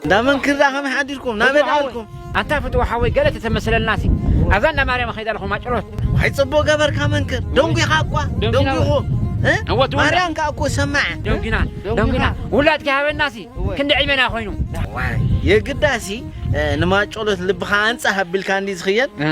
እንዳ መንክር ደኣ ከመይ ሓዲርኩም? ናበይ ደኣ ኣልኩም? ኣንታ ፍትዋ ሓወይ፣ ገለ ተተመሰለልናሲ። ኣብዛ እንዳ ማርያም ኸይዳ ኣለኹ ማጭሮት። ዋይ፣ ጽቡቕ ገበርካ መንክር። ደንጒኻ እኳ፣ ደንጒና ደንጒኹ። እ? እወ፣ ትወልዳ። ማርያም ከኣ እኮ ሰማዕ። ደንጒና፣ ደንጒና። ደንጒና። ውላድኪ ሃበናሲ። እወ። ክንዲ ዕድሜና ኮይኑ። ዋይ፣ የግዳሲ፣ እ፣ ንማጮሎት ልብኻ ኣንጻህ ኣቢልካ እንዲ ዝኽየድ። እ።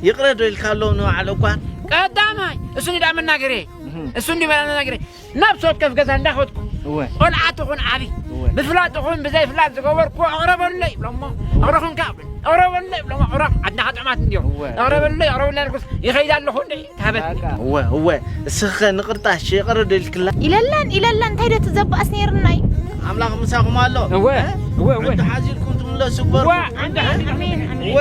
ይቕረ ዶ ኢልካ ኣሎ ንባዕሉ እኳ? ቀዳማይ፣ እሱ እንዲ ደኣ መናገሬ። እህ። እሱ እንዲ መናገሬ። ናብ ሰት ከፍ ገዛ እንዳኸድኩ፣ እወ። ቆልዓ ትኹን ዓቢ፣ እወ። ብፍላጥ ይኹን ብዘይፍላጥ ዝገበርኩዎ ኣቕረበለይ ይብሎሞ። እወ። ኣቕረኹም ከኣ፣ ኣቕረበለይ ይብሎሞ። ኣቕረብ ዓድና ጥዑማት እንድዮም። እወ። ኣቕረበለይ፣ ኣቕረበለይ ኣልኩስ ይኸይድ ኣለኹ እንደ ተሃበትኒ። በቃ። እወ፣ እወ። እስኸ ንቕርጣሽ ይቕረ ዶ ኢልክላ? ኢለላን፣ ኢለላን፣ እንታይ ዶ ትዘባእስ ነይርናይ? ኣምላኽ ምሳኹም ኣሎ። እወ፣ እ? እወ፣ እወ። እንተሓዚልኩም ትምለሱ እወ፣ ግበሩ። ኣሜን፣ ኣሜን፣ ኣሜን። እወ።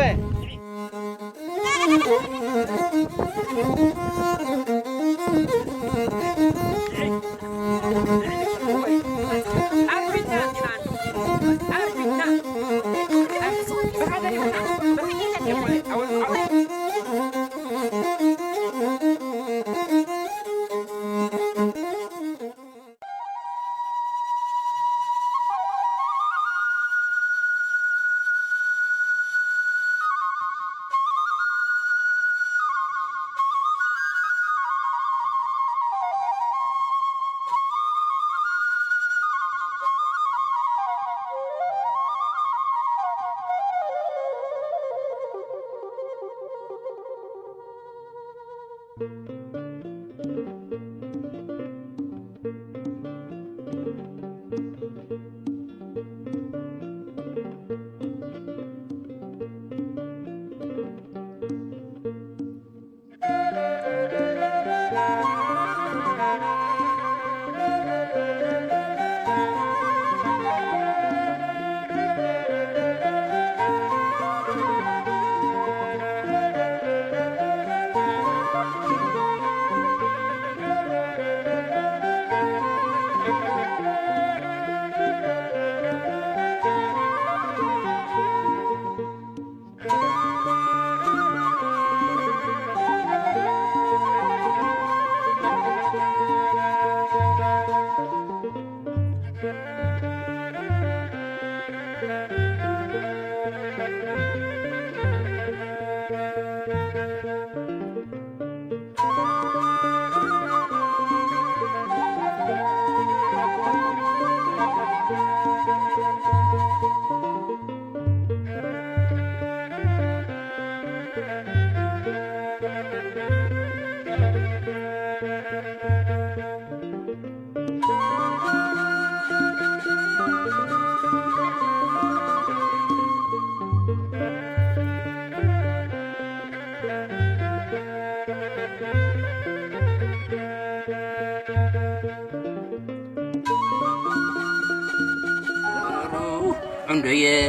እንዶየይ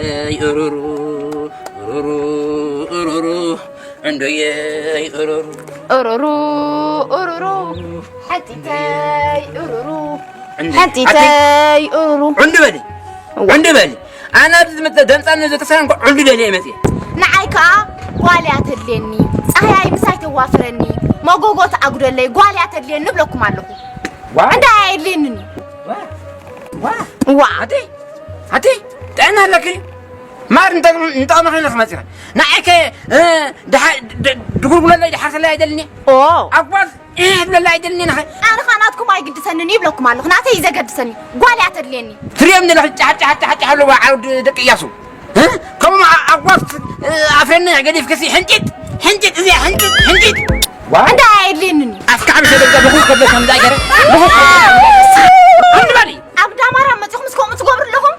እሩሩ፣ እሩሩ፣ እሩሩ፣ እንዶየይ እሩሩ። እሩሩ፣ እሩሩ፣ ሓንቲተይ እሩሩ፣ እንዴ፣ ሓንቲተይ እሩሩ። ዕንዱ በሊ፣ እዋ። ዕንዱ በሊ። ኣነ ኣብዚ ዝመጽእ ደምጻ ንዘተሰናንኮ ዕንዱ በሊ እየ መጽእ። ንዓይ ከኣ ጓል እያ ተድልየኒ፣ ጻህያይ ምሳይ ተዋፍረኒ፣ መጎጎ ትኣጉደለይ ጓል እያ ተድልየኒ እብለኩም ኣለኹ። ዋ። እንዳ ኣየድልየንን እዩ። ዋ። ዋ። ዋ። ኣቲ፣ ኣቲ፣ ጥዕና ኣለኪ? ማር እንተ-፣ እንጠቕመኺ ኢለ ክመጽእ። ንዓይከ፣ እ፣ ድሓ-፣ ድ-፣ ድጉልጉለለይ ድሓርሰለይ ኣይደልኒ። ኦ። ኣጓዝ፣ እ፣ ድብለለይ ኣይደልኒ ንኸ። ኣነ ኸኣ ናትኩም ኣይግድሰንን ይብለኩም ኣለኹ። ናተይ እዩ ዘገድሰኒ። ጓል እያ ተድልየኒ። ትርእዮም ዘለኺ ጫሕ፣ ጫሕ፣ ጫሕ፣ ጫሕ ኣለዋ ዓውዲ ደቂ እያሱ። እ? ከምኡ ኣ-፣ ኣጓዝ፣ እ፣ ኣፍረና ገዲፍክሲ ሕንጭጥ፣ ሕንጭጥ፣ እዚኣ ሕንጭጥ፣ ሕንጭጥ። ዋ። እንዳ ኣየድልየንን እዩ። ኣፍካ ዓቢ ሰደጋ ብኹም ከብለ ከም ዛገረ፣ ብኹም ከብለ ከም ዛገረ። እንበሊ። ኣብ ዳማርያም መጺኹምስ ከምኡ ትገብሩ ኣለኹም?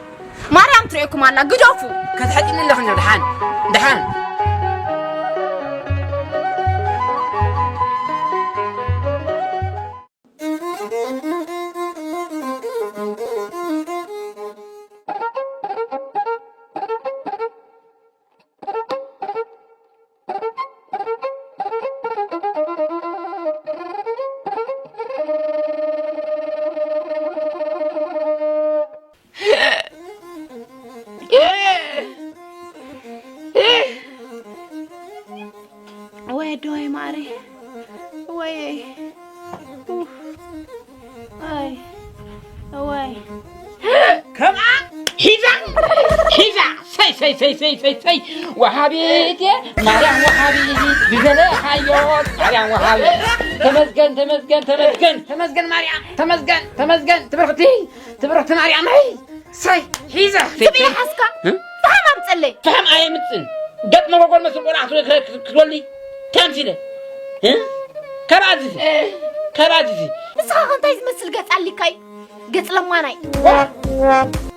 ማርያም ትርእየኩም ኣላ፣ ግደፉ። ከተሕጢኒ ኣለኽን ዶ? ደሓን፣ ደሓን። ሰይ ሰይ ሰይ ሰይ ወሃቢት እየ ማርያም ወሃቢት ብዘለኻዮ ማርያም ወሃቢት ተመስገን ተመስገን ተመስገን ተመስገን ማርያም ተመስገን ተመስገን ትብርኽቲ ትብርኽቲ ማርያመይ ሰይ ሒዘ ስሚ ይሓዝካ እ? ፈሃም ኣምፀለይ ፈሃም ኣየምፅን ገጥ መጎጎል መስል ቆልዓ ክትወ- ክትወልዲ ተምሲለ እ? ካብ ኣዚዚ ካብ ኣዚዚ ንስኻ ኸ እንታይ ዝመስል ገፅ ኣሊካይ ገፅ ለማናይ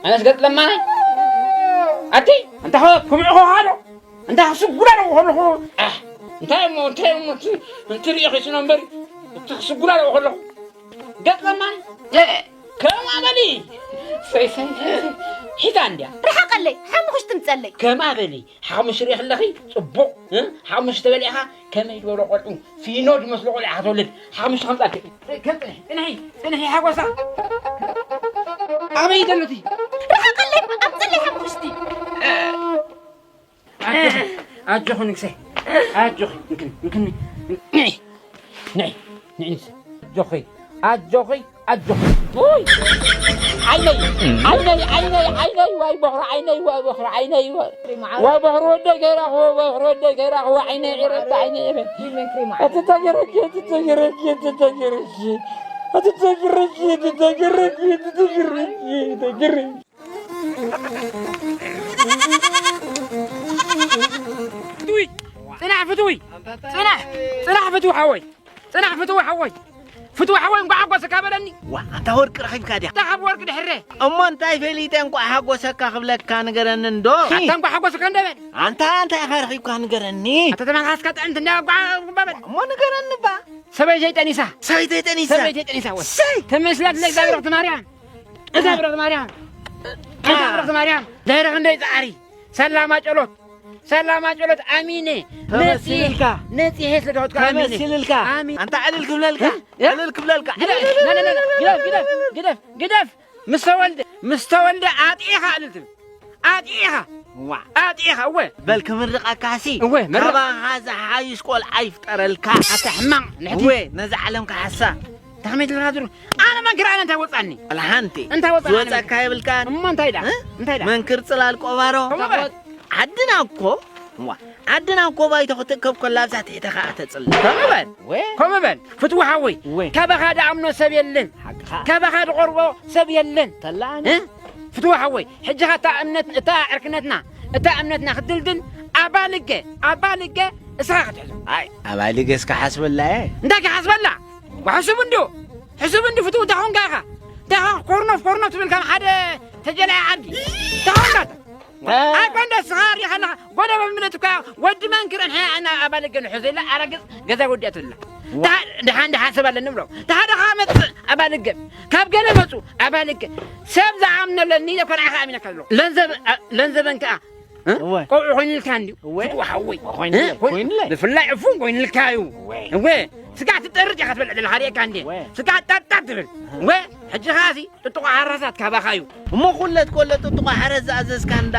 ኣነስ ገፅ ለማናይ ኣቲ እንታ ክምዑ ከኻዶ እንታ ክስጉዳ ኣለኹ ከለኹ ኣሕ፣ እንታይ እሞ እንታይ እሞ እቲ- እንትርእዮ ኺስኖ እምበሪ እቲ ክስጉዳ ኣለኹ ከለኹ ገፅ ለማናይ ከማ በሊ ሰይ ሰይ ሰይ ሰይ ሒታ እንድያ ርሓቐለይ ሓሙኽሽ ትምፀለይ ከማ በሊ ሓሙሽ ርኢኺ ኣለኺ ፅቡቕ እ? ሓሙሽ ተበሊዕኻ ከመይ ዝበሎ ቆልዑ ፊኖ ዝመስሉ ቆልዑ ኢኻ ትወልድ ሓሙሽ ከምፃልኪ ፅንሒ ፅንሒ ሓጎሳ ኣበይ ደሉቲ ርሓቐለይ ኣብፅለይ ሓሙኽሽቲ ኣጆኺ ኣጆኺ ንግሰይ ኣጆኺ ንክኒ ንክኒ ንዒ ንዒ ንዒ ንግሰይ ኣጆኺ ኣጆኺ ኣጆኺ ውይ ዓይነይ ዓይነይ ዓይነይ ዓይነይ ዋይ በኽሪ ዓይነይ ዋይ በኽሪ ዓይነይ ዋይ ዋይ በኽሪ ወደይ ከይራኽቦ በኽሪ ወደይ ከይራኽቦ ዓይነይ ዒረታ ዓይነይ ዒረ ኣትተገረኪ ኣትተገረኪ ኣትተገረኪ ኣትተገረኪ ኣትተገረኪ ኣትተገረኪ ኣትተገረኪ ፍትዊ ጽናሕ ፍትዊ ጽናሕ ጽናሕ ፍትዊ ሓወይ ጽናሕ ፍትዊ ሓወይ ፍትዊ ሓወይ እንኳዕ ሓጎሰካ በለኒ ዋ ኣንታ ወርቂ ረኺብካ ድያ ኣታ ካብ ወርቂ ድሕረ እሞ እንታይ ፈሊጠ እንኳዕ ሓጎሰካ ክብለካ ንገረኒ እንዶ ኣታ እንኳዕ ሓጎሰካ እንደበል ኣንታ እንታይ ኢኻ ረኺብካ ንገረኒ ኣታ ተመልኻስካ ጥዕምቲ እንዳ እንኳዕ በል እሞ ንገረኒ ባ ሰበይተይ ጠኒሳ ሰበይተይ ጠኒሳ ሰበይተይ ጠኒሳ ወ ሰይ ተመስላት ለእግዚኣብሔር ማርያም እዛ ብረት ማርያም እዛ ብረት ማርያም ደረ ክንደይ ፃዕሪ ሰላማ ጨሎት ሰላማ ጨሎት ኣሚነ ተመሲልካ ነፂሄ ስለደወትኩ ኣሚነ ተመሲልካ ኣሚነ ኣንታ ዕልል ክብለልካ እ? ዕልል ክብለልካ ግደፍ ነ- ነ- ነ- ግደፍ ግደፍ ግደፍ ግደፍ ምስ ተወልደ ምስ ተወልደ ኣጢኻ ዕልል ትብል ኣጢኻ ዋ ኣጢኻ እወ በል ክምርቐካሲ እወ፣ ምርቕ። ካባኻ ዝሓይሽ ቆልዓ ይፍጠረልካ ኣታ ሕማቕ ንሕቲ እወ ነዛ ዓለም ክሓሳ ተኽሜት ልራድሩ ኣነ መንክር ኣነ እንታይ ወፃኒ ኣልሓንቲ እንታይ ወፃኒ? ዝወፀካ የብልካን እሞ እንታይ ዳ እ? እንታይ ዳ መንክር ፅላል ቆባሮ ከምኡ በል ዓድና እኮ ዋ፣ ዓድና እኮ ባይቶ ክትእከብ ኮላ ኣብዛ ትሕተ ከዓ ተፅልእ ከምኡ በል ወ- ከምኡ በል ፍትዊ ሓወይ ወ- ካባኻ ድኣምኖ ሰብ የለን ሓቅኻ ካባኻ ድቐርቦ ሰብ የለን ተላኒ እ? ፍትዊ ሓወይ ሕጂ ኸ እታ እምነት እታ ዕርክነትና እታ እምነትና ክትድልድል ኣባልገ ኣባልገ እስኻ ክትሕዞ ኣይ ኣባልገ እስካ ሓስበላ እየ እንታይ ክሓስበላ ሕሱብ እንድዩ ሕሱብ እንዲ ፍትው እንታይ ኾንካ ኢኻ እንታይ ኾንካ ኮርኖፍ ኮርኖፍ ትብል ከም ሓደ ተጀላኢ ዓዲ እንታይ ኾንካ ኣይኮ እንደ ስኻ ሪኻ ኣለኻ ጎደበ ምለት እኳ ወዲ መንክር እንሐ ኣና ኣባልገ ንሕዘላ ኣረግፅ ገዛ ወዲያ ትብላ ድሓን ድሓን ሰብ ኣለኒ ብሎ ተሓደ ኻ መፅእ ኣባልገ ካብ ገለ መፁ ኣባልገ ሰብ ዝኣምነለኒ ኮን ዓኻ ኣሚነካ ኣሎ ለንዘበን ከኣ እወ። ቆብዒ ኮይኑልካ እንድዩ እወ። ፍትዊ ሓወይ ኮይኑለይ፣ እ? ኮይኑለይ። ብፍላይ ዕፉን ኮይኑልካ እዩ እወ። እወ ስጋዕ ትጠርጥ ኢኻ ትበልዕ ዘለኻ ርእየካ እንዴ እወ። ስጋዕ ጠርጠር ትብል እወ ሕጂ ኸኣሲ ጥጥቆ ሓራሳት ካባኻ እዩ እሞ ኩለት ኮለ ጥጥቆ ሓረስ ዝኣዘዝካ እንዳ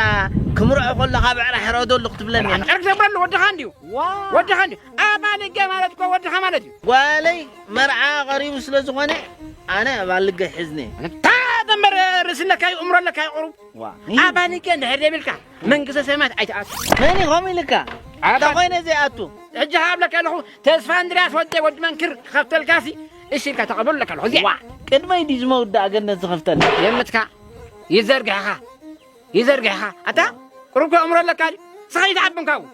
ክምርዖ ከሎ ካብ ዕራሕ ረዶ ኣለኹ ትብለኒ ኢኻ። ጨርቅ ዘብረሉ ወድኻ እንድዩ ዋ ወድኻ እንድዩ ኣባልገ ማለት እኮ ወድኻ ማለት እዩ ጓለይ መርዓ ቀሪቡ ስለ ዝኾነ ኣነ ኣባልገ ሒዝኒ እታ ዘንበር ርእሲ ኣለካ እዩ እምሮ ኣለካ እዩ ቁሩብ ዋ ኣባልገ እንድሕር ዘይብልካ መንግስተ ሰማያት ኣይትኣቱ መን እዩ ከምኡ ኢልካ ኣታ ኮይነ ዘይኣቱ ሕጂ ሃብለካ ኣለኹ ተስፋ እንድርያስ ወደ ወዲ መንክር ክኸፍተልካሲ እሺ ኢልካ ተቐበሉ ኣለካ ኣለኹ እዚኣ ዋ ቅድመይ ድዩ ዝመውዳእ ገነት ዝኸፍተል የምትካ ይዘርግሕኻ ይዘርግሕኻ ኣታ ቁሩብ ከእምሮ ኣለካ ድዩ ስኻ ይትዓብን ካብኡ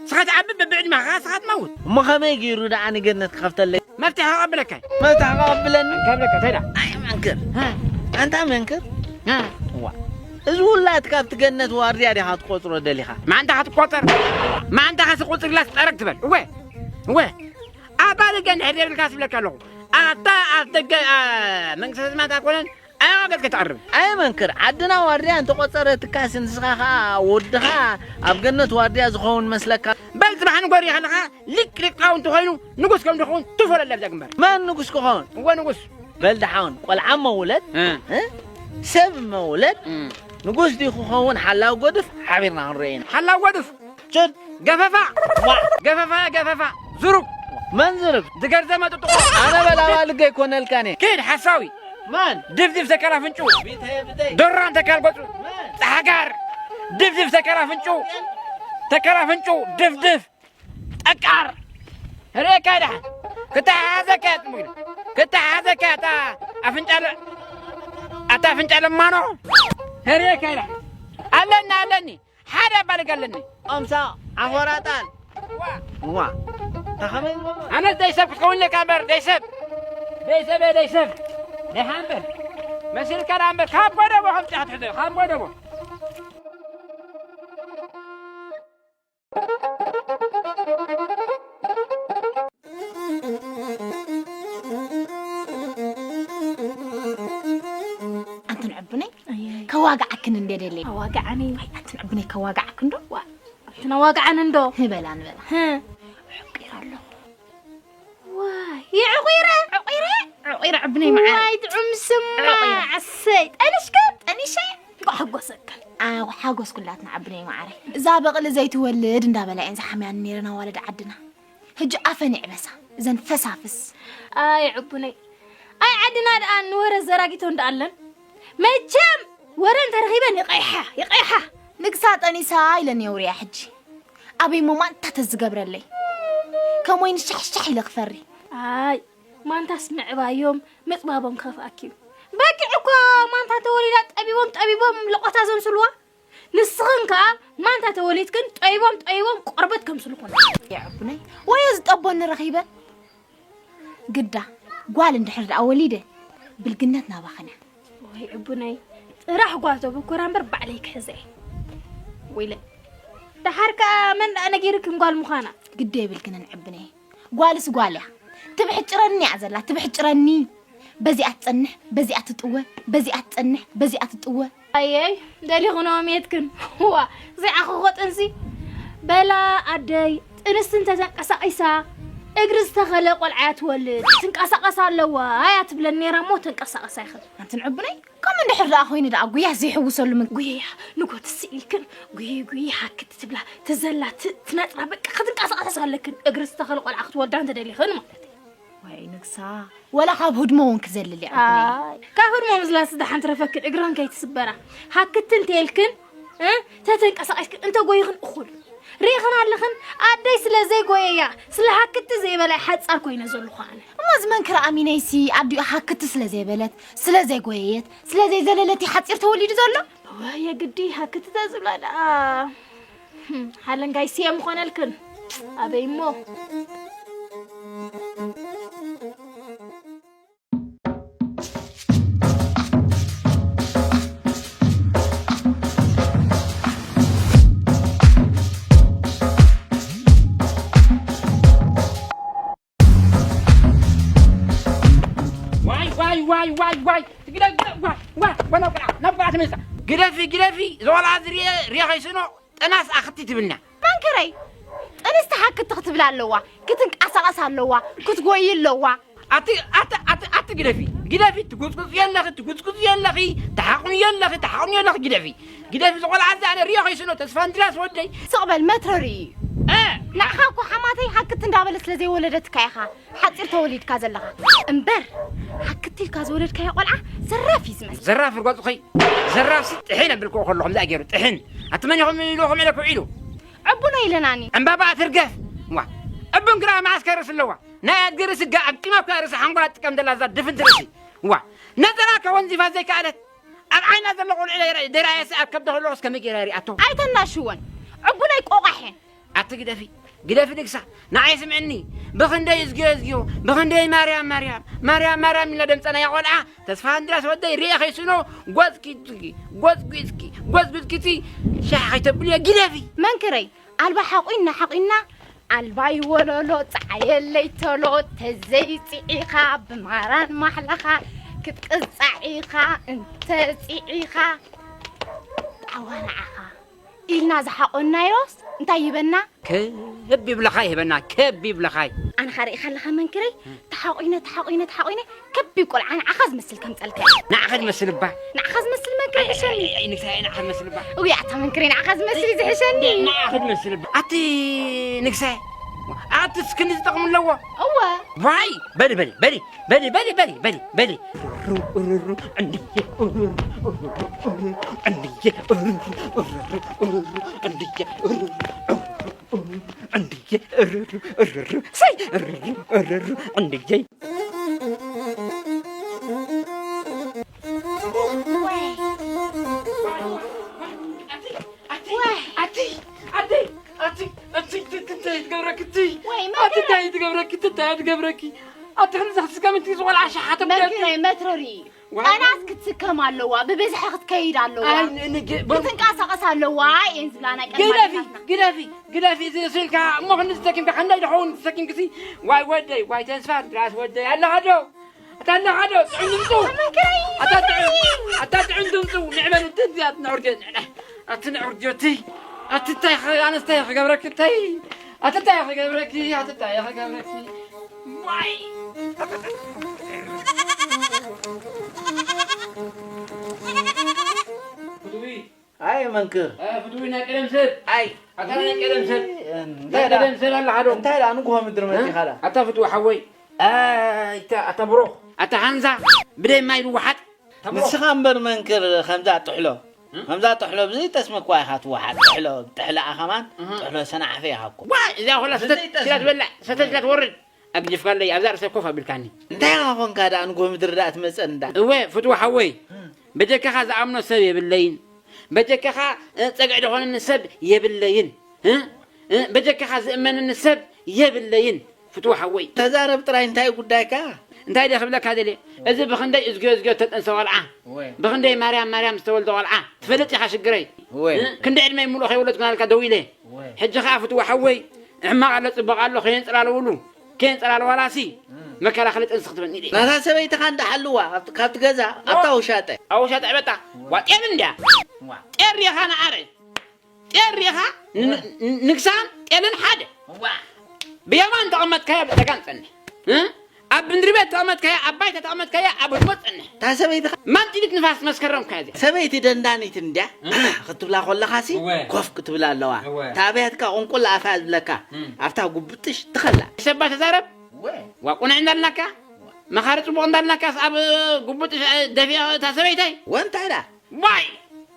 ስኻ ትዓቢ በብዕድመኻ ስኻ ትመውት እሞ ከመይ ገይሩ ደኣ ንገነት ክኸፍተለይ መፍትሒ ከቐብለካ እዩ መፍትሒ ከቐብለኒ ከብለካ እንታይ ደኣ ኣይ መንክር ኣንታ መንክር ዋ እዚ ውላድ ካብቲ ገነት ዋርድያ ዲኻ ክትቆፅሮ ደሊኻ ማንታ ክትቆፀር ማንታ ከሲ ቁፅር ኢላስ ጠረግ ትበል እወ እወ ኣባ ደገ እንድሕር የብልካ ስብለካ ኣለኹ ኣታ ኣፍ ደገ መንግስተ ሰማያት ኣኮነን ኣያ ገጽ ከተዕርብ ኣየ መንክር ዓድና ዋርድያ እንተቆጸረትካሲ ንስኻ ኸኣ ወድኻ ኣብ ገነት ዋርድያ ዝኸውን መስለካ በል ጽባሕ ንጎሪ ከለኻ ሊቅ ሊቃውንቲ ኮይኑ ንጉስ ከም ዝኸውን ትፈለለ ኣብዛ ግንባር መን ንጉስ ክኸውን እወ ንጉስ በል ደሓውን ቆልዓ እሞ ውለድ እ። እ? ሰብ እሞ ውለድ እ። ንጉስ ድዩ ክኸውን ሓላው ጎድፍ ሓቢርና ክንርኢ ኢና ሓላው ጎድፍ ጭድ ገፈፋ ዋ፣ ገፈፋ ገፈፋ ዝሩግ መን ዝርግ ዝገርዘመ ጥጥቆ ኣነ በላባ ልገ ኣይኮነልካን እየ ኪድ ሓሳዊ መን ድፍድፍ ተካል ኣፍንጩ ዶራን ተካል ገጹ ጻሕጋር ድፍድፍ ተከራ ፍንጩ፣ ተከራ ፍንጩ፣ ድፍድፍ ጠቃር። ርኤካ ደሓን ክተሓዘካ እያ ጥሙይ፣ ክተሓዘካ እያ። እታ ኣፍንጫ ለ-፣ ኣታ ኣፍንጫ ለማኖ። ርኤካ ደሓን ኣለኒ፣ ኣለኒ፣ ሓደ ኣባልግ ኣለኒ። ኣምሳ ኣፎራጣን። ዋ። ተኸመይ። ኣነስ ደይሰብ ክትከውን ኣለካ እምበር፣ ደይሰብ፣ ደይሰብ እየ፣ ደይሰብ። ደሓን በል። መሲልካ ደኣ እምበር፣ ካብ ጎደቦ ከም ጫት ሕዘ፣ ካብ ጎደቦ። ኣንትን ዕቡነይ፣ ኣየይ። ከዋግዓክን እንደ ደለይ። ኣዋግዓኒ። ኣይ፣ ኣንትን ዕቡነይ፣ ከዋግዓክን ዶ? ዋ፣ ኣንትን ኣዋግዓኒ እንዶ? ንበላ፣ ንበላ። ህም። ዕቂረ ኣለኹ። ዋይ፣ የዕቂረ? ዕቂረ? ዕቂረ፣ ዕቡነይ መዓረይ። ዋይ፣ ጥዑም ስማ። ዕቂረ። ኣሰይ፣ ጠኒሽከ? ጠኒሸ? እንኳዕ ሓጎሰክን። ኣዎ፣ ሓጎስኩላትና ዕቡነይ መዓረይ። እዛ በቕሊ ዘይትወልድ እንዳበላ እየን ዝሓምያን ነይረን ኣዋልድ ዓድና። ሕጂ ኣፈን ይዕበሳ፣ እዘን ፈሳፍስ። ኣይ ዕቡነይ፣ ኣይ ዓድና ደኣ ንወረ ዘራጊቶ እንዳ ኣለን። መቸም ወረ እንተረኺበን ይቐይሓ፣ ይቐይሓ። ንግሳ ጠኒሳ ኢለን የውርያ ሕጂ። ኣበይ እሞ ማንታ ተዝገብረለይ። ከም ወይኒ ሻሕ ሻሕ ኢለ ክፈሪ። ኣይ፣ ማንታስ ምዕባዮም፣ ምጥባቦም ከፍኣኪ እዩ። በጊዕ እኮ ማንታ ተወሊዳ ጠቢቦም፣ ጠቢቦም ለቆታ ዘምስልዋ። ንስኽን ከኣ ማንታ ተወሊድክን ጠይቦም ጠይቦም ቆርበት ከምስልኹን። የዕቡነይ፣ ወይ ዝጠቦኒ ረኺበ። ግዳ፣ ጓል እንድሕር ደኣ ወሊደ፣ ብልግነት ናባኽን እያ። ወይ ዕቡነይ፣ ጥራሕ ጓል ተበኮራ እምበር ባዕለይ ክሕዘ እየ። ወይለ፣ ደሓር ከኣ መን ደኣ ነጊርክን ጓል ምዃና? ግዲ የብልክንን ዕቡነይ። ጓልስ ጓል እያ። ትብሕጭረኒ እያ ዘላ፣ ትብሕጭረኒ። በዚኣ ትጸንሕ፣ በዚኣ ትጥወ፣ በዚኣ ትጸንሕ፣ በዚኣ ትጥወ። ኣየይ፣ ደሊኹ ነሜትክን። ዋ፣ ዘይዓኸኾ ጥንሲ። በላ ኣደይ፣ ጥንስቲ እንተተንቀሳቒሳ፣ እግሪ ዝተኸለ ቆልዓ እያ ትወልድ። ትንቀሳቐስ ኣለዋ እያ ትብለን ነይራ እሞ ተንቀሳቐስ ኣይኽእል። ኣንትን ዕቡነይ፣ ከምኡ እንድሕር ደኣ ኮይኑ ደኣ ጉያ ዘይሕውሰሉ ምን ጉየያ፣ ንጎ ትስእ ኢልክን፣ ጉየ ጉየ ሃክት ትብላ፣ ትዘላ፣ ት-፣ ትነጥራ፣ በቃ ክትንቀሳቐስ ኣለክን። እግሪ ዝተኸለ ቆልዓ ክትወልዳ እንተደሊኽን ማለት እዩ። ወይ ንግሳ፣ ወላ ካብ ህድሞ እውን ክዘልል እያ ዕቡነይ። ኣይ፣ ካብ ህድሞ ምዝላስ ደሓን ትረፈክን፣ እግረን ከይትስበራ። ሃክት እንተይልክን፣ እ፣ ተተንቀሳቒስክን እንተ ጎይኽን እኹል። ርኢኽን ኣለኽን፣ ኣደይ ስለ ዘይጎየያ፣ ስለ ሃክቲ ዘይበላ ሓጻር ኮይነ ዘለኹ ኣነ። እሞ እዚ መንክር ኣሚነይሲ ኣዲኡ ሃክቲ ስለ ዘይበለት፣ ስለ ዘይጎየየት፣ ስለ ዘይዘለለት እዩ ሓጺር ተወሊዱ ዘሎ? እወ፣ የግዲ ሃክቲ ተዝብላ ደኣ። ህም፣ ሓለንጋይ ስየ ምኾነልክን። ኣበይ እሞ? ዋይ፣ ዋይ፣ ዋይ፣ ዋይ፣ ዋይ። ግደ-፣ ግደ-፣ ዋይ፣ ዋይ፣ ዋይ፣ ናብ ቆልዓ፣ ናብ ቆልዓ ተመልሳ። ግደፊ፣ ግደፊ፣ ዝቆልዓ ዝርየ፣ ርየ ከይስኖ፣ ጥናስ ኣኽቲ ትብልና። መንክረይ፣ ጥንስቲ ሃክቲ ክትብል ኣለዋ፣ ክትንቀሳቐስ ኣለዋ፣ ክትጎይ ኣለዋ። ኣቲ፣ ኣቲ፣ ኣቲ፣ ኣቲ ግደፊ፣ ግደፊ፣ ትጉጽጉጽ የለኺ፣ ትጉጽጉጽ የለኺ፣ ትሓቑኒ የለኺ፣ ትሓቑኒ የለኺ፣ ግደፊ፣ ግደፊ፣ ዝቆልዓ እዚ ኣነ ርዮ ከይስኖ፣ ተስፋ እንድርያስ ወደይ። ስቕ በል፣ መትረሪ እዩ። እ! ንዓኻ እኮ ሓማተይ ሃክቲ እንዳበለ ስለ ዘይወለደትካ ኢኻ ሓጺር ተወሊድካ ዘለኻ። እምበር፣ ሃክቲ ኢልካ ዝወለድካዮ ቆልዓ ዘራፍ እዩ ዝመስል። ዘራፍ ርጓጽ ኾይ፣ ዘራፍ ሲ ጥሒን ኣብል ክዎ ከሎ ከምዚ ኣገይሩ፣ ጥሒን። ኣቲ መን ኢኹም ኢሉ፣ ከምኡ ኢለ ክውዒሉ? ዕቡና ኢለናኒ። ዕምባባ ትርገፍ። ዋ፣ ዕቡን ግራ መዓስ ከርእስ ኣለዋ? ናይ ኣድጊ ርእሲ ጋ ኣብ ቂማ እኳ ርእሲ ሓንጎላ ትጥቀም ዘላ እዛ ድፍንቲ ርእሲ። ዋ፣ ነጸላ ከወንዚፋ ዘይከኣለት። ኣብ ዓይና ዘሎ ቆልዑ ደራየሲ ኣብ ከብዲ ከለኹስ ከመይ ገይራ ሪኣቶ? ኣይተናሽወን። ዕቡነይ ቆቋሕ እየን። ኣቲ ግደፊ፣ ግደፊ ንግሳ፣ ንዓይ ስምዕኒ። ብኽንደይ እዝግዮ እዝግዮ፣ ብኽንደይ ማርያም ማርያም፣ ማርያም ማርያም ኢልና ደምጸናያ ቆልዓ፣ ተስፋ እንድራስ ወደይ ርኤ ከይስኖ፣ ጎጽኪ፣ ጎጽ ጒጽኪ፣ ጎጽ ጒጽኪ፣ ሻሕ ከይተብልዮ ግደፊ። መንክረይ፣ ኣልባ ሓቑና ሓቑና፣ ኣልባይ ወለሎ፣ ጸዓየለይ ቶሎ፣ ተዘይጽዒኻ፣ ብማራን ማሕለኻ፣ ክትቅጻዕ ኢኻ፣ እንተጽዒኻ፣ ጣዋ ንዓኻ። ኢልና ዝሓቆናዮስ እንታይ ይበና? ከብ ይብለኻ ይህበና፣ ከብ ይብለኻ። ኣነ ኸኣ ርኢኻ ኣለኻ መንክረይ፣ ተሓቂነ፣ ተሓቂነ፣ ተሓቂነ፣ ከቢብ ቆልዓ ንዓኻ ዝመስል ከምጸልካ። ንዓኻ ዝመስል እባ። ንዓኻ ዝመስል መንክረይ ዝሕሸኒ። ኣይ፣ ኣይ፣ ንግሳይ፣ ንዓኻ ዝመስል እባ። እውይ፣ ኣታ መንክረይ፣ ንዓኻ ዝመስል እዩ ዝሕሸኒ። ንዓኻ ዝመስል እባ። ኣቲ ንግሳይ፣ ኣቲ ስክኒ ዝጠቕሙ ኣለዎ። እወ። ዋይ በሊ በሊ በሊ በሊ በሊ በሊ በሊ በሊ በሊ እንድየ እንድየ እንድየ እንድየ ሳይ እንድየ ኣቲ ኣቲ ኣቲ ኣቲ ኣቲ እንታይ ትገብረኪ እቲ? ወይ ኣቲ መከራ። እንታይ ትገብረኪ እቲ? እንታይ ትገብረኪ? ኣቲ ክንዚ ክትስከሚ እቲ ዝቆልዓ ሸሓተ መከራ መትረሪ። ዋይ። ቀናስ ክትስከም ኣለዋ፣ ብብዝሒ ክትከይድ ኣለዋ። ኣይ፣ ን-፣ ንግ-፣ ብ-፣ ክትንቀሳቐስ ኣለዋ። እየን ዝብላ ናይ ቀደም ግደፊ፣ ኣዴታትና። ግደፊ፣ ግደፊ፣ እዚ ስልካ እሞ ክንዚ ተሰኪምካ፣ ክንደይ ድኸውን ተሰኪምክሲ? ዋይ ወደይ፣ ዋይ ተስፋ፣ ድራስ ወደይ፣ ኣለኻ ዶ? ኣታ ኣለኻ ዶ? ጥዑም ድምፁ። ኣታ ጥዑም፣ ኣታ ጥዑም ድምፁ። ንዕበል እቲ እዚኣት ንዕርድዮ ንዕና። ኣቲ ንዕርድዮ እቲ። ኣቲ እንታይ ኸ-፣ ኣነስ እንታይ ክገብረኪ እንታይ? ኣቲ እንታይ ክገብረኪ? ኣቲ እንታይ ክገብረኪ? ዋይ! ፍትዊ። ኣይ መንክር። እ፣ ፍትዊ ናይ ቀደም ሰብ። ኣይ። ኣታ ናይ ቀደም ሰብ። እንታይ ናይ ደኣ? ቀደም ሰብ ኣለኻ ዶ? እንታይ ደኣ ንግሆ ምድሪ እ? መጺኻ ደኣ? ኣታ ፍትዊ ሓወይ። ኣይ፣ ኣታ፣ ኣታ ብሩኽ። ኣታ ሃንዛ። ብደይ ማይ ዝወሓጥ። ኣታ ብሩኽ። ንስኻ እምበር መንክር ከምዛ ጥሕሎ። እ? ከምዛ ጥሕሎ ብዘይ ጠስሚ እኳ ኢኻ ትወሓጥ። ጥሕሎ፣ ጥሕሎ ኣኸማን፣ እህ። ጥሕሎ ሰናዕፈ ኢኻ እኮ። ዋ፣ እዚኣ ኹላ ሰተት ብዘይ ጠስሚ። ኢላ ትበልዕ፣ ሰተት ኢላ ትወርድ። ኣግዲፍካለይ፣ ኣብዛ ርእሰይ ኮፍ ኣቢልካኒ። እንታይ ኢኻ ኾንካ ደኣ ንግሆ ምድሪ ደኣ ትመጸኒ ደኣ? እወ፣ ፍትዊ ሓወይ። እ። በጀካኻ ዝኣምኖ ሰብ የብለይን። በጀካኻ፣ እ፣ ጸግዒ ዝኾነኒ ሰብ የብለይን። እ? እ፣ በጀካኻ ዝእመነኒ ሰብ የብለይን። ፍትዊ ሓወይ። ተዛረብ ጥራይ፣ እንታይ ጉዳይካ? እንታይ ድየ ክብለካ ደልየ? እዚ ብኽንደይ እዝግዮ እዝግዮ እተጠንሰ ቆልዓ፣ ወይ። ብኽንደይ ማርያም ማርያም ዝተወልደ ቆልዓ፣ ትፈልጥ ኢኻ ሽግረይ። ወይ። እ? ክንደይ ዕድመይ ሙሉእ ከይወለድኩ ናልካ ደው ኢለ። ወይ። ሕጂ ኸኣ ፍትዊ ሓወይ፣ ሕማቕ ኣሎ ጽቡቕ ኣሎ ከየንጽላለውሉ፣ ከየንጽላለዋላሲ፣ እ። መከላኸሊ ጥንሲ ክትበኒ ኢለ። ናታ ሰበይትኻ እንዳ ሓልዋ፣ ኣብቲ፣ ካብቲ ገዛ፣ ዋ። ኣብታ ውሻጠ። ኣብ ውሻጠ ዕበጣ። ወይ። ዋ፣ ጤል እንድያ። ዋ። ጤል ሪኻ ንዓረ። ጤል ሪኻ ን-፣ ን-፣ ንግሳን ጤልን ሓደ። ዋ። ብየማን ተቐመጥካያ ብጸጋም ጸንሕ። እ? ኣብ ምድሪ ቤት ተቐመጥካያ፣ ኣብ ባይታ ተቐመጥካያ፣ ኣብ ህድሞ ጸንሕ። እታ ሰበይቲ ኸ? ማንጢሊት ንፋስ መስከረም እኮ እያ እዚኣ። ሰበይቲ ደንዳኒት እንድያ። እ? ክትብላ ከለኻሲ እወ። ኮፍ ክትብል ኣለዋ። እወ። እታ ኣብያትካ ቁንቁል ኣፋ ዝብለካ። እም። ኣብታ ጉብጥሽ ትኸላ። ሰባ ተዛረብ። እወ። ዋ ቁንዕ እንዳልናካ። እወ። መኻሪ ጽቡቕ እንዳልናካስ ኣብ ጉብጥሽ ደፊኣ እታ ሰበይታይ። ወ እንታይ ደኣ? ዋይ!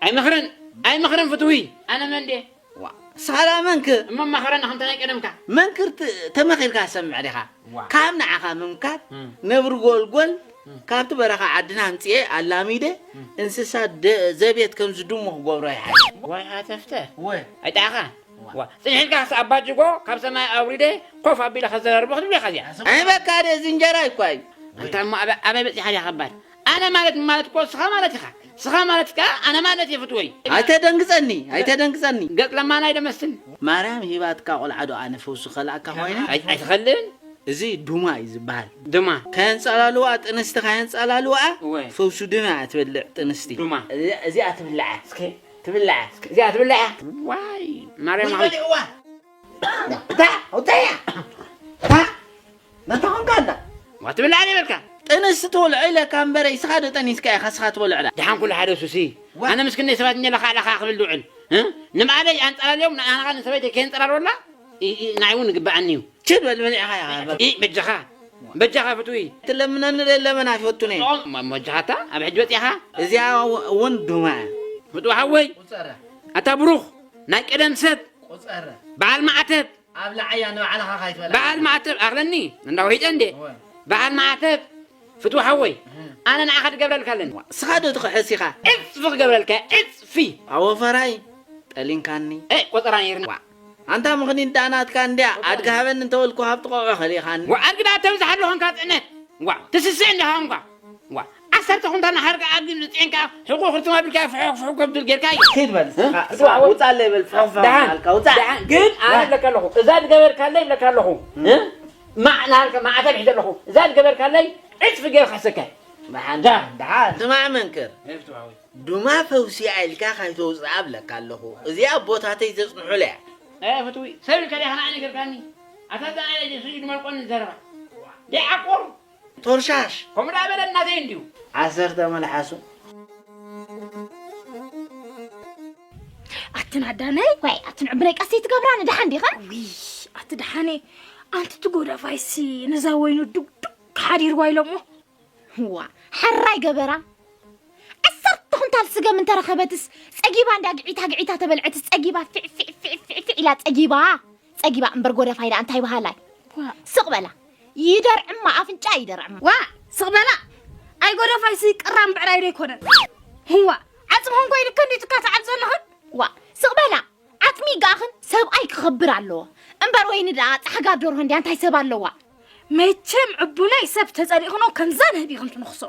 ኣይመኽርን፣ ኣይመኽርን ፍትዊ። ኣነ መን ድየ? ዋ፣ ንስኻ ደኣ መንክር? እሞ መኸረና ከምታ ናይ ቀደምካ። መንክር ት-፣ ተመኺርካ ሰምዕ ዲኻ? ዋ። ካብ ንዓኻ ምምካር፣ እም። ነብሪ ጎልጎል፣ እም። ካብቲ በረኻ ዓድና ኣምጽኤ ኣላሚደ፣ እም። እንስሳ ደ-፣ ዘቤት ከም ዝድሙ ክገብሮ ይሓይሽ። ዋይ ሃተፍተ። ወ። ኣይጠዓኻ? ዋ። ዋ። ጽንሕ ኢልካ ክሳብ ኣባጅጎ ካብ ሰማይ ኣውሪደ ኮፍ ኣቢለ ከዘራርቦ ክትብል ኢኻ እዚኣ። ኣይ በቃ ደ፣ እዚ እንጀራ እኳ እዩ። ኣንታ እሞ ኣበ-፣ ኣበይ በጺሓ ድያ ከባድ? ኣነ ማለት ማለት እኮ ስኻ ማለት ኢኻ። ስኻ ማለት ከኣ ኣነ ማለት እየ ፍትወይ። ኣይተደንግጸኒ፣ ኣይተደንግጸኒ። ገጽ ለማና ኣይደመስል። ማርያም ሂባትካ ቆልዓ ዶ ኣነ ፈውሱ ከልኣካ ኮይነ? ኣይ-፣ ኣይትኸልን? እዚ ዱማ እዩ ዝበሃል። ዱማ። ከየንጸላልዋ ጥንስቲ ከየንጸላልዋ እወ። ፈውሱ ዱማ እያ ትበልዕ ጥንስቲ። ዱማ። እዚ-፣ እዚኣ ትብልዓ። እስከ ትብልዓ። እስከ እዚኣ ትብልዓ። ዋይ፣ ማርያም ጉድ ኣኹ-፣ በሊዕዋ። እታ፣ ኣውፅኣያ። እታ፣ ነታ ኾንካ ኣላ። ዋ ትብልዓ ዶ ይበልካ? ጥንስቲ ትበልዖ ኢለካ እምበረ፣ እስኻ ዶ ጠኒስካ ኢኻ፣ እስኻ ትበልዖ ዳ? ደሓን ኩሉ ሓደ ሱሲ። ዋ። ኣነ ምስክነይ ሰባት እኛ ለኻ ለኻ ክብል ዝውዕል። እ? ንብዓለይ ኣንጸላልዮም፣ ንኣኻ ንሰበይተይ ከየንጸላልወላ፣ ኢ-፣ ኢ-፣ ንዓይ እውን ይግብኣኒ እዩ። ችድ በል፣ በሊዕኻ ኢኻ። ኢ-፣ በጃኻ። በጃኻ ፍትዊ። ትለምነኒ ለለመና ይፈቱኒ። ኦም፣ ሞ-፣ ሞጃኻታ፣ ኣብ ሕጂ በጺኻ? እዚኣ እውን ዱማ እያ። ፍትዊ ሓወይ። ቁጸረ። ኣታ ብሩኽ፣ ናይ ቀደም ሰብ። ቁጸረ። በዓል ማዕተብ። ኣብ ላዓያ ንባዕልኻ ካይትበላ። በዓል ማዕተብ፣ ኣኽለኒ፣ እንዳ ውሒጠ እንዴ። እወ። በዓል ማዕተብ፣ ፍትዊ ሓወይ። እህ። ኣነ ንዓኻ ክገብረልካ ኣለኒ። ስኻ ዶ ትኽሕስ ኢኻ? ዕጽፊ ክገብረልካ፣ ዕጽፊ። ኣወፈራይ፣ ጠሊንካኒ። ኤ፣ ቆጸራ ነይርና። ዋ። ኣንታ ምኽኒት ደኣ ናትካ እንድያ፣ ኣድጊ ሃበኒ እንተበልኩ ሃብቲ ቆልዑ ከሊእኻኒ። ዋ፣ ኣድጊ ደኣ ተብዝሕ ኣለኹ እንካ ጽዕነት። ዋ፣ ትስስዕ እንዲኻ እንኳ። ዋ፣ ዓሰርተ ኩንታል ንሓርቃ ኣድጊ ዝጽዒንካ ሕቁ ክርትማ ቢልካ ፍሑኽ ፍሑኽ ከብድል ጌርካ እዩ። ኪድ በል፣ እ? ስኻ፣ ብትዋ ስኻ፣ ወ-፣ ውጻለይ በል፣ ፍሑኽ ፍሑኽ ደሓን፣ ኣልካ፣ ውጻእ። ደሓን፣ ግን ኣነ ዋ። እብለካ ኣለኹ፣ እዛ ዝገበርካለይ እብለካ ኣለኹ፣ እ? እ? ማ-፣ ናሃልካ ማዕተብ ሒዘ ኣለኹ፣ እዛ ዝገበርካለይ ዕጽፊ ገይረ ክሕሰካ። ደሓን፣ ዳ። ደሓን፣ ደሓን። ስማዕ መንክር። ኤፍትዋዊ። ዱማ ፈውሲ ኢልካ ካይተውፅኣ እብለካ ኣለኹ። እዚኣ ኣቦታተይ ዘፅንሑላ እያ። እ፣ ፍትዊ፣ ሰብ ኢልካ ዲኻ ንዓይ ነገርካኒ? ኣታ እዛ ናይ ስዩድ መልቆኒ ዘረባ። ደይ ዓቁር። ቶርሻሽ። ከምኡ ደኣ በለ እናተይ እንድዩ። ዓሰርተ መልሓሱ። ኣትን ኣዳነይ፣ ዋይ፣ ኣትን ዕብነይ ቀስ ትገብራ ንደሓን ዲኻ? ውይ፣ ትድሓኔ ኣንቲ ትጎዳፋይሲ ነዛ ወይኑ ዱግዱግ ሓዲርዋ ኢሎሞ። ዋ፣ ሓራይ ገበራ። ዓሰርተ ኩንታል ስገም እንተረኸበትስ ጸጊባ እንዳ ግዒታ ግዒታ ተበልዐትስ ጸጊባ ፊዕ ፊዕ ፊዕ ፊዕ ፊዕ ኢላ ጸጊባ። ጸጊባ እምበር ጎደፋይ ደኣ እንታይ በሃላይ? ዋ። ስቕ በላ። ይደርዕማ ኣፍንጫ ይደርዕማ። ዋ፣ ስቕ በላ። ኣይ ጎደፋይሲ ቅራም ብዕራይ ዶ ኣይኮነን? ህዋ፣ ዓጽምኹም ኮይኑ ክንዲ ትካትዓል ዘለኽን? ዋ፣ ስቕ በላ። ዓጽሚ ይጋእኽን ሰብኣይ ክኸብር ኣለዎ። እምበር ወይኒ ደኣ ጻሕጋ ደርሆ እንድያ እንታይ ሰብ ኣለዋ? መቸም ዕቡነይ ሰብ ተጸሊእኽኖ ከምዛ ነህቢኽን ትንኽሶ።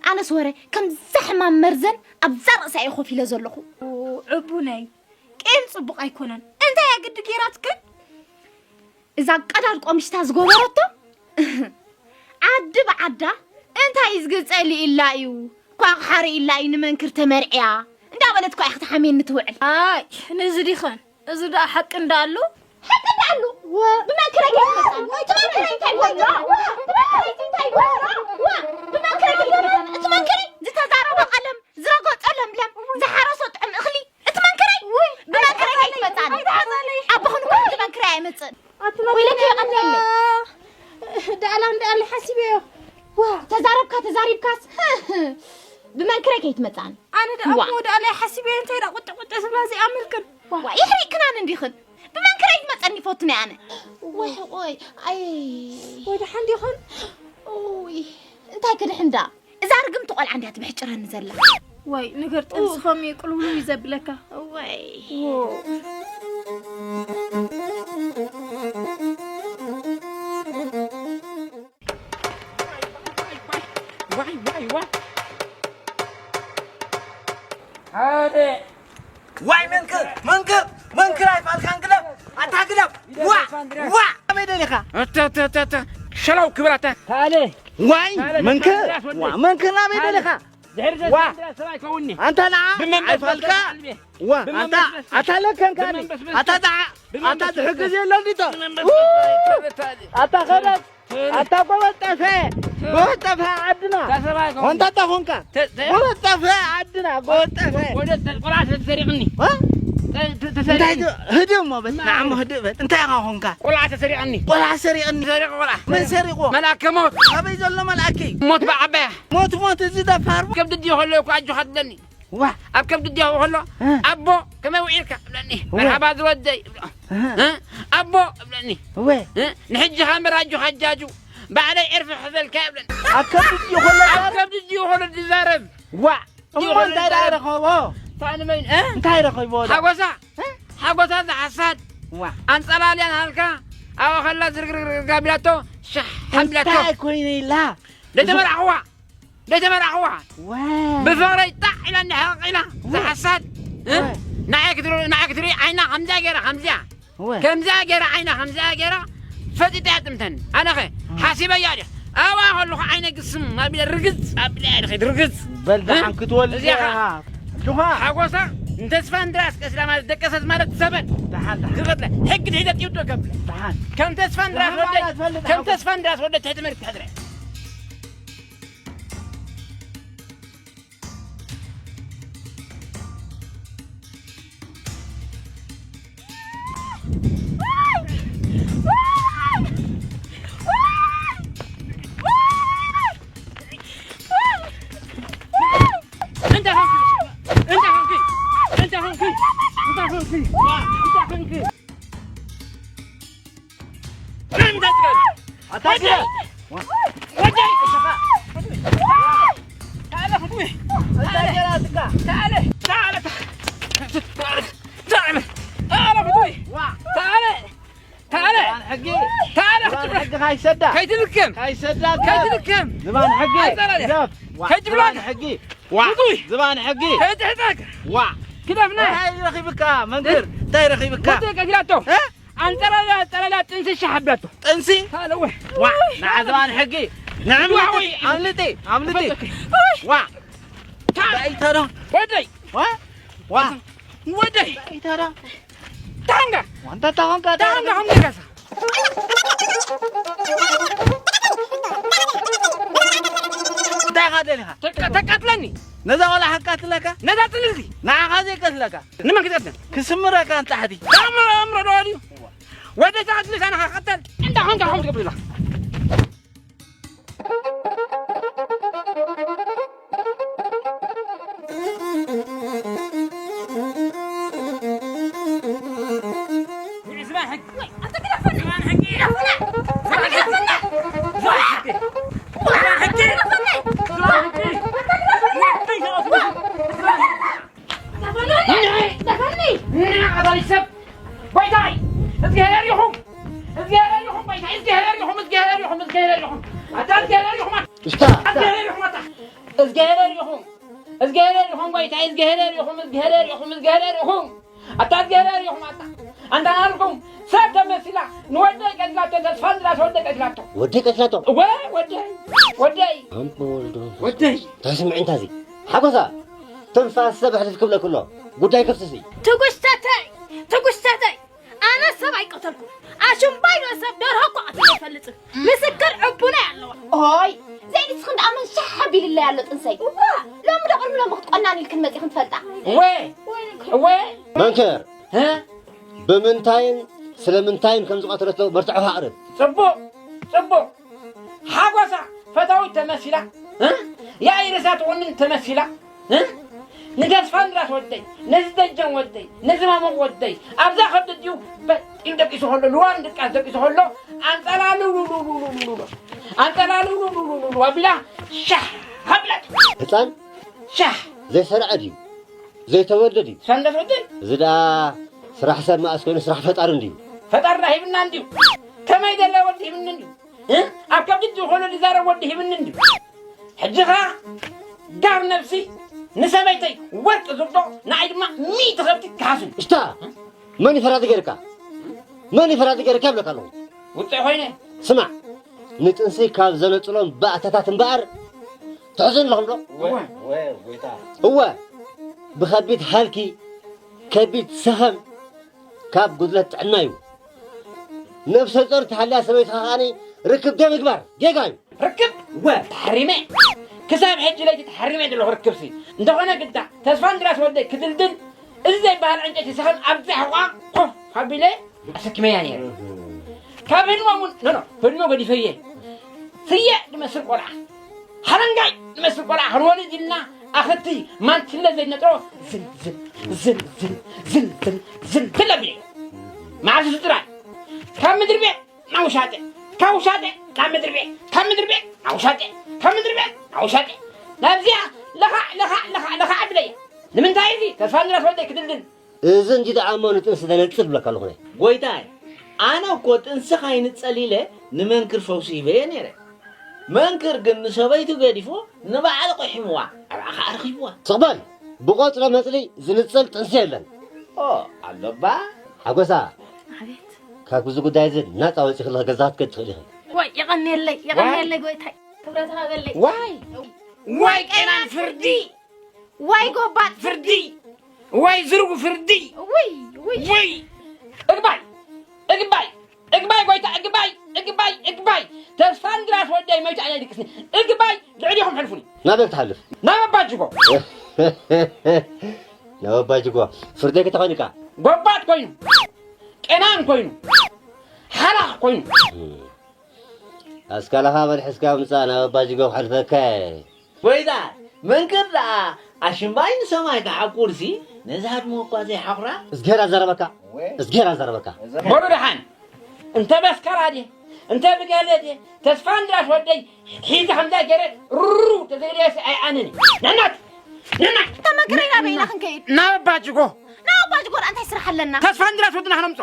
ኣነስ ወረ ከምዛ ሕማም መርዘን ኣብዛ ርእሳ እየ ኮፍ ኢለ ዘለኹ። ኦ፣ ዕቡነይ፣ ቄል ጽቡቕ ኣይኮነን። እንታይ እያ ግዲ ጌራትክን? እዛ ቀዳድ ቆምሽታ ዝገበረቶ ዓዲ ብዓዳ እንታይ እዩ ዝግጸሊ ኢላ እዩ፣ ኳቕሓሪ ኢላ እዩ ንመንክር ተመርዕያ እንዳበለት እኳ እያ ክትሓምየኒ ትውዕል። ኣይ፣ ነዚ ዲኸን? እዚ ደኣ ሓቂ እንዳኣሉ? ሓቂ እንዳኣሉ? ወ-፣ ብመንክረይ ከይትመጽእ። እቲ መንክረይ እንታይ ይገብሮ? እቲ መንክረይ እንታይ ይገብሮ? ወ-፣ ብመንክረይ ከይትመጽእ። እቲ መንክረይ ዝተዛረቦ ቀለም ዝረገጾ ለምለም፣ ዝሓረሶ ጥዑም እኽሊ፣ እቲ መንክረይ ውይ፣ ብመንክረይ ኣይትሓዘለይ፣ ከይትመጻኒ። ኣይትሓዘለይ። ኣቦኽን እኮ ብመንክረይ ኣይመጽእን። ኣቲ ወይለኪ መንክረይ የቐንየለይ። ደኣላ፣ ደኣላ ሓሲበዮ። ዋ፣ ተዛረብካ፣ ተዛሪብካስ። ብመንክረይ ከይትመጻኒ። ኣነ ደኣ ዋ። እሞ ደኣላ ሓሲበዮ፣ እንታይ ደኣ ቁጭ ቁጭ ዝብላ እዚኣ ምልክን። ዋ፣ ይሕሪቅክናን እንዲኽን። ብመንክረይ ትመጸኒ ይፈቱኒ ኣነ። ወይ፣ ወይ፣ ኣይ። ወይ ደሓን ዲኽን? ኡይ፣ እንታይ ክድሕን ደኣ? እዛ ርግምቲ ቆልዓ እንድያ ትብሕጭረኒ ዘላ። ወይ፣ ነገር ጥንሲ ኸም እዩ ቅልውልው እዩ ዘብለካ። ወይ። ዎ። ዋይ፣ ዋይ፣ ዋይ። ሓደ። ዋይ፣ መንክር፣ መንክር፣ መንክር ኣይፋልካን ግደፍ። ኣታ ግደፍ። ዋ፣ ዋ። ኣበይ ደሊኻ? ኣታ፣ ኣታ፣ ኣታ፣ ኣታ። ሸላው ክብር ኣታ። ታለ። ዋይ፣ ታለ፣ መንክር። ታለ፣ ዋ፣ መንክር ናበይ ታለ። ደሊኻ? ድሕሪ ዋ። ዘስማንድራ ሰብኣይ ከውኒ። ኣንታ ንዓ፣ ብመንበስበስ ኣይፋልካ። ተሳልሜ። ዋ፣ ኣንታ፣ ብመንበስበስ። ኣታ ለከንካኒ። ብመንበስበስ። ኣታ ደዓ፣ ብመንበስበስ። ኣታ ትሕግዝ የለን ዲቶ። ብመንበስበስ። ኡ፣ ኣታ ኸደት፣ ኣታ ጎበዝ ጠፈ። ጎበዝ ጠፈ ዓድና። እታ ሰብኣይ ከውኒ። ወንታ ኣታ ኾንካ። ተ-፣ ተ-፣ ጎበዝ ጠፈ ዓድና፣ ጎበዝ ጠፈ። ወደ ተ-፣ ቆልዓ ተሰሪቕኒ። ዋ? ተ-፣ ተ-፣ ተሰሪቕኒ። እንታይ ዶ-፣ ህድእ እሞ በል። ማ-፣ ንዓሞ ህድእ በል። እንታይ ኢኻ ኾንካ? ቆልዓ ተሰሪቕኒ። ቆልዓ ሰሪቕኒ። ሰሪቕ ቆልዓ። መን ሰሪቕዎ? መልኣከ ሞት። ኣበይ ዘሎ መልኣከይ? ሞት ብዓባያ። ሞት፣ ሞት፣ እዚ ደፋር። ከብዲ ድዮ ከሎ እኮ ኣጆኻ ትብለኒ። ዋ። ኣብ ከብዲ ድዮ ከሎ፣ እ። ኣቦ፣ ከመይ ውዒልካ? እብለኒ። እወ። መርሓባ ዝወደይ። እህ። እ? ኣቦ፣ እብለኒ። እወ። እ? ንሕጂ ኻመር ኣጆኻ ኣጃጁ። ባዕለይ ዕርፊ ሕዘልካ፣ እብለኒ። ኣብ ከብዲ ድዮ ከሎ ኣብ ዛረብ? ከብዲ ድዮ ከሎ ዝዛረብ። ዋ። እሞ እንታይ ደኣ ረኸቦ? ታንመይን፣ እ? እንታይ ረኺብዎ ደኣ? ሓጎሳ። እ? ሓጎሳ ዝሓሳድ። ዋ። ኣንጸላልያን ሃልካ፣ ኣብኣ ከላ ዝርግርግርግ ኣቢላቶ፣ ሻሕ ኣቢላቶ። እንታይ ኮይነ ኢላ? ደይተመርዓኽዋ። ደይተመርዓኽዋ። ዋ። ብፍቕረይ ጣዕ ኢላኒ ሕቕቕ ኢላ። ዋ። ዝሓሳድ። እ? ዋ። ንዓይ ክትርኢ፣ ንዓይ ክትርኢ ዓይና ከምዚኣ ገይራ፣ ከምዚኣ። እወ። ከምዛ ገይራ ዓይና፣ ከምዛ ገይራ ፈጢጣ እያ ጥምተኒ። ኣነኸ እም። ሓሲበያ ድየ? ኣብኣ ከለኹ ዓይነ ግስም ኣቢለ ርግጽ ኣቢለ እያ ድኸይድ፣ ርግጽ። በል እ? ደሓን ክትወልድ እዚኣ ኢኻ። ኣጆኻ። ሓጎሳ ንተስፋ እንድራስ ቀሲላ ማለት ደቀሰት ማለት ሰበን። ደሓን፣ ደሓን። ዝቐትለ ሕጊ ድሒዘ ጢውጦ ከብለ። ደሓን። ከም ተስፋ እንድራስ ደሓን ወደይ፣ በዓላት ፈልጥ ከም ሓጎስ። ተስፋ እንድራስ ወደይ ትሕቲ መሬት ትሕድረ። እንታይ ትበል? ኣታ ግዳ። ወደይ! ተዓለ፣ ፍትዊ! እንታይ ገይራትካ? ተዓለ! ተዓለ! ተዓለ! ተዓለ! ተዓለ! ፍትዊ! ዋ! ተዓለ! ተዓለ! ዝባን ሕጊ! ተዓለ! ዝባን ሕጊ ካይሰዳ! ከይትልከም! ካይሰዳ ግደፍ! ከይትልከም! ዝባን ሕጊ! ኣይጸላልያ! ግደፍ! ዋ! ከይትብላካ! ዝባን ሕጊ! ዋ! ፍትዊ! ዝባን ሕጊ! ከይትሕጸካ! ዋ! ግደፍና! እንታይ ረኺብካ መንክር? እንታይ ረኺብካ? ወደይ ቀቲላቶ! እ? ኣንጠላልያ፣ ኣንጠላልያ ጥንሲ ሻሕ ኣቢላቶ። ጥንሲ? ታለወ። ዋ፣ ንዓ ዝባን ሕጊ። ንዕምልጢ፣ ዋወይ። ኣምልጢ፣ ኣምልጢ። ፈለክ። ዋ። ታ-፣ እንታይ ተረ-? ወደይ። ዋ? ዋ። ወደይ። እንታይ ተረ-? ታንጋ። ዋንታ ታንጋ፣ ታንጋ፣ ታንጋ። ታንጋ፣ ታንጋ። እንታይ ኢኻ ደሊኻ? ተቃ-፣ ተቃትለኒ። ነዛ ቆልዓ ከቃትለካ? ነዛ ጥንሲ። ንዓኻ ዘይቀትለካ? ንመን ክቀትል? ክስምረካ ንታሕቲ። ኣምሮ፣ ኣምሮ ዶ ድዩ? ወደ ታች ልሳንኻ ቀጠል። እንዳ ኾንካ ኾም ትገብርላ። ዝባን ሕጊ። ዝባን ሕጊ። ዝባን ሕጊ። ዝባን ሕጊ። ዝባን ሕጊ። ንዓይ፣ ንዓይ ኣባል ሰብ፣ ጎይታይ፣ እግዚኣብሔር ይኹም፣ እግዚኣብሔር ይኹም፣ ጎይታይ፣ እግዚኣብሔር ይኹም፣ እግዚኣብሔር ይኹም፣ እግዚኣብሔር ይኹም። ኣታ እግዚኣብሔር ይኹም፣ ኣታ። እሽታ፣ እሽታ። እግዚኣብሔር ይኹም፣ ኣታ። እግዚኣብሔር ይኹም፣ እግዚኣብሔር ይኹም፣ ጎይታይ፣ እግዚኣብሔር ይኹም፣ እግዚኣብሔር ይኹም፣ እግዚኣብሔር ይኹም። ኣታ እግዚኣብሔር ይኹም፣ ኣታ። ኣንታ ናልኩም ሰብ ተመሲላ፣ ንወደይ ቀትላቶ፣ ተስፋ እንድራስ ወደይ ቀትላቶ። ወደይ ቀትላቶ? እወ፣ ወደይ፣ ወደይ። ኣምቦ ወልዶ። ወደይ። እንታይ ስምዒ እንታይ እዚ? ሓጎሳ፣ ትንፋስ ሰብ ኣሕሊፍ ክብለክ ኣሎ። ጉዳይ ከፍስሲ። ትጉሽተተይ፣ ትጉሽተተይ። ኣነ ሰብ ኣይቀተልኩ። ኣሽምባይ ዶ ሰብ ደርሆ እኮ ቀቲለ ኣይፈልጥን። ምስክር ዕቡነይ ኣለዋ። ኦይ፣ ዘይንስኽን ደኣ መን ሻሕ ኣቢልለይ ኣሎ ጥንሰይ። እዋ፣ ሎሚ ዶ ቅድሚ ሎሚ ክትቆናን ኢልክን መጺኽን ትፈልጣ? እወ፣ እወ። መንክር፣ እ? ብምንታይን ስለምንታይን ከም ዝቐተለቶ መርትዖ ኣቕርብ። ጽቡቕ፣ ጽቡቕ። ሓጎሳ ፈታዊት ተመሲላ፣ እ? ያኢር እሳት ቁንን ተመሲላ፣ እ? ንተስፋ እንድራስ ወደይ፣ ነዚ ደጀን ወደይ፣ ነዚ ማሙቕ ወደይ፣ ኣብዛ ከብዲ ድዩ በጢም ደቂሱ ከሎ፣ ልዋም ድቃስ ደቂሱ ከሎ፣ ኣንጠላልውልውልውልውልውልው፣ ኣንጠላልውልውልውልውልው ኣቢላ ሻሕ ኣብለት። ህፃን ሻሕ። ዘይሰረዐ ድዩ? ዘይተወልደ ድዩ? ሰንደት ወደይ። እዚ ደኣ ስራሕ ሰብ መኣስ ኮይኑ ስራሕ ፈጣሪ እንድዩ። ፈጣሪ ደኣ ሂብና እንድዩ። ከመይ ደለ ወዲ ሂብኒ እንድዩ። እ? ኣብ ከብዲ ዝኾነ ዝዛረብ ወዲ ሂብኒ እንድዩ። ሕጂ ኸኣ ጋር ነብሲ ንሰበይተይ ወርቂ ዝብጦ ንዓይ ድማ ሚእቲ ከብቲ ክሓስን። እሽታ! መን እዩ ፈራዲ ገይርካ? መን እዩ ፈራዲ ገይርካ ይብለካ ኣለኹ። ውፅዕ ኮይነ። ስማዕ፣ ንጥንሲ ካብ ዘነጽሎም ባእታታት እምበኣር ትሕዝን ኣለኹም ዶ? እወ፣ እወ፣ ጎይታ። እወ፣ ብኸቢድ ሃልኪ፣ ከቢድ ሰኸም ካብ ጉድለት ጥዕና እዩ። ነብሰ ጾር ተሃልያ ሰበይትኻ ከኣኒ ርክብ ደምግባር ጌጋ እዩ። ርክብ ወ ተሓሪመ። ክሳብ ሕጂ ለይቲ ተሓሪመ ዘለኹ ርክብሲ። እንተኾነ ግዳ ተስፋ እንድራስ ወደይ ክድልድል እዚ ዘይበሃል ዕንጨይቲ ሰኸም ኣብዛ ሕቖኣ ኮፍ ኣቢለ ኣሰኪመያ ነይረ። ካብ ህድሞ እውን፣ ኖ፣ ኖ፣ ህድሞ ገዲፈየ። ስየ ዝመስል ቆልዓ፣ ሓረንጋይ ዝመስል ቆልዓ ክንወልድ ኢልና ኣኽቲ ማንትለ ዘይነጥሮ ዝል፣ ዝል፣ ዝል፣ ዝል፣ ዝል፣ ዝል፣ ዝል፣ ዝል ኣቢለ። መዓስ እዚ ጥራይ ካብ ምድሪ ቤት ናብ ውሻጠ፣ ካብ ውሻጠ ናብ ምድሪ ቤት፣ ካብ ምድሪ ቤት ናብ ውሻጠ፣ ካብ ምድሪ ቤት ናብ ውሻጠ። ናብዚኣ ለኻዕ፣ ለኻዕ፣ ለኻዕ፣ ለኻዕ ኣቢለያ። ንምንታይ እዚ ተስፋ እንድራስ ወደይ ክድልድል እዚ እንጂ ደኣ እሞ ንጥንሲ ዘነጽር ብለካ ኣለኹ። ጎይታይ፣ ኣነ እኮ ጥንሲ ካይንጸል ኢለ ንመንክር ፈውሲ ሂበየ ነይረ። መንክር ግን ንሰበይቱ ገዲፎ ንባዕሉ ቂሒምዋ፣ ኣብኣ ኸኣ ረኺብዋ። ስቕ በል! ብቖጽሎ መጽሊ ዝንጸል ጥንሲ የለን። ኦ፣ ኣሎባ። ሓጎሳ፣ ኣቤት። ካብዚ ጉዳይ እዚ ናጻ ወጺኺ ገዛኻ ክትከዲ ትኽእሊ ኢኺ። ወይ፣ የቐንየለይ፣ የቐንየለይ ጎይታይ። ክብረት ሃበለይ። ዋይ! ዋይ ቄናን ፍርዲ! ዋይ ጎባጥ ፍርዲ! ዋይ ዝርጉ ፍርዲ! ውይ፣ ውይ። ውይ! እግባይ! እግባይ! እግባይ ጎይታ፣ እግባይ! እግባይ! እግባይ! ተስፋ እንድራስ ወደይ ሞይቱ ኣያ ድቅስኒ። እግባይ! ልዕሊኹም ሕልፉኒ። ናበይ ክትሓልፍ? ናብ ኣባጅጎ። ናብ ኣባጅጎ። ፍርደይ ከተኾይንካ? ጎባጥ ኮይኑ፣ ቄናን ኮይኑ፣ ሓላኽ ኮይኑ። ኣስካላኻ መልሕስካ ምጻእ፣ ናብ ኣባጅጎ ክሕልፈካ እየ። ጎይታ፣ መንክር ደኣ ኣሽምባይ ንሰማይ ክሓቁርሲ፣ ነዛ ህድሞ እኳ ዘይሓቑራ። እዝግሄር ኣዛረበካ። ወይ። እዝግሄር ኣዛረበካ። በሉ ደሓን፣ እንተ በስከራ ድየ፣ እንተ ብገለ ድየ፣ ተስፋ እንድራስ ወደይ ሒዘ ከምዛ ገይረ ሩሩ ተዘይደየሲ ኣይኣነን። ነናት! ነናት! እታ መንክረይ ናበይ ኢና ክንከይድ? ናብ ኣባጅጎ። ናብ ኣባጅጎ ደኣ እንታይ ስራሕ ኣለና? ተስፋ እንድራስ ወድና ክነምጾ።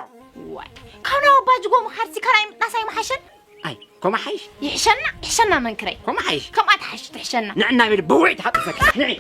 ዋይ፣ ካብ ናብ ኣባጅጎ ምኻድሲ ካልኣይ ምጥናስ ኣይምሓሸን? ኣይ፣ ኮማ ሓይሽ። ይሕሸና፣ ይሕሸና መንክረይ። ኮማ ሓይሽ። ከምኣ ትሓሽ፣ ትሕሸና። ንዕና ቤት ብውዒ ትሓጥፈኪ። ንዒ።